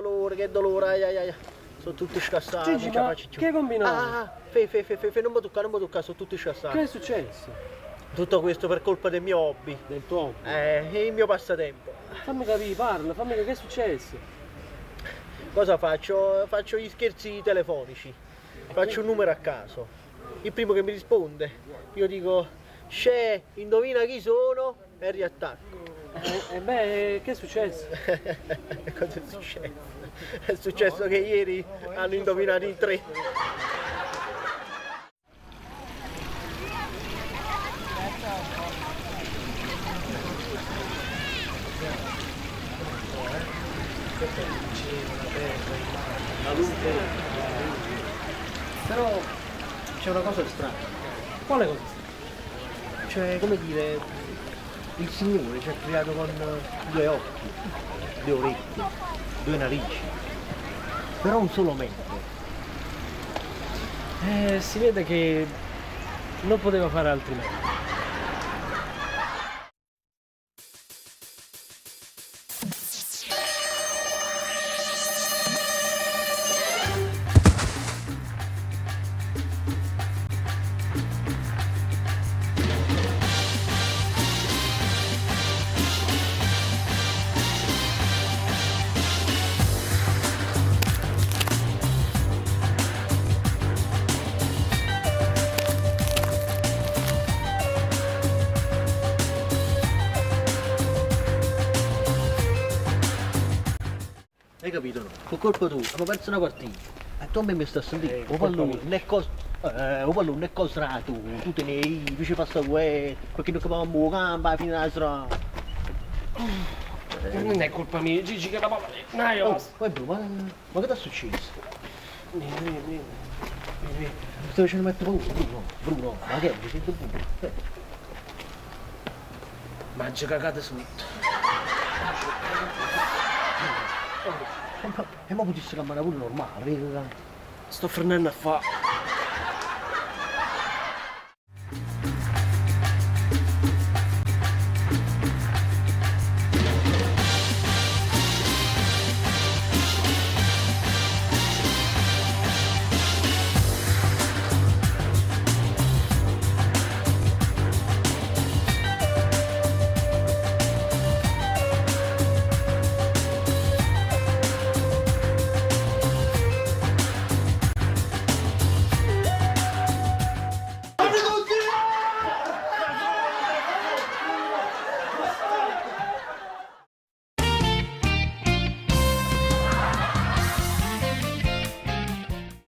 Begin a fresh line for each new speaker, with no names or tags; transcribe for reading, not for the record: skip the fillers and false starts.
dolore, che dolore, ai ai ai. Sono tutto scassato,
Gigi,
non ce la
ma
faccio più.
che hai combinato?
Ah, ah, fe, fe, fe, fe, fe, non mi toccare, non mi toccare, sono tutto scassato.
Che è successo?
Tutto questo per colpa del mio hobby.
Del tuo hobby?
Il mio passatempo.
Fammi capire, parla, fammi capire che è successo.
Cosa faccio? Faccio gli scherzi telefonici. Faccio un numero a caso. Il primo che mi risponde, io dico, Scè, indovina chi sono? E riattacco.
Beh, che è successo?
Cosa è successo? È successo che ieri hanno indovinato in tre. Però c'è una cosa strana.
Quale cosa strana?
Cioè, come dire, il Signore ci ha creato con due occhi, due orecchie, due narici, però un solo mento.
Si vede che non poteva fare altrimenti.
Hai capito no? Con colpa tua, abbiamo perso una partita. E tu a me mi stai a sentire. O pallone non è cosa. O pallone non è cosa tu, tu te ne i, tu ci fai guerra, perché non capavamo la gamba fino alla sera.
Non è colpa mia, Gigi, che la palla. No, io
Oh,
basta.
vai Bruno, ma che ti è successo?
Vieni, vieni, vieni. Vieni, vieni.
Sto facendo mettere paura, Bruno, Bruno, ma che è? Mi sento Bruno.
Mangia cagate sotto.
E ma potessi camminare pure normale, vedi?
Sto frenando a fa.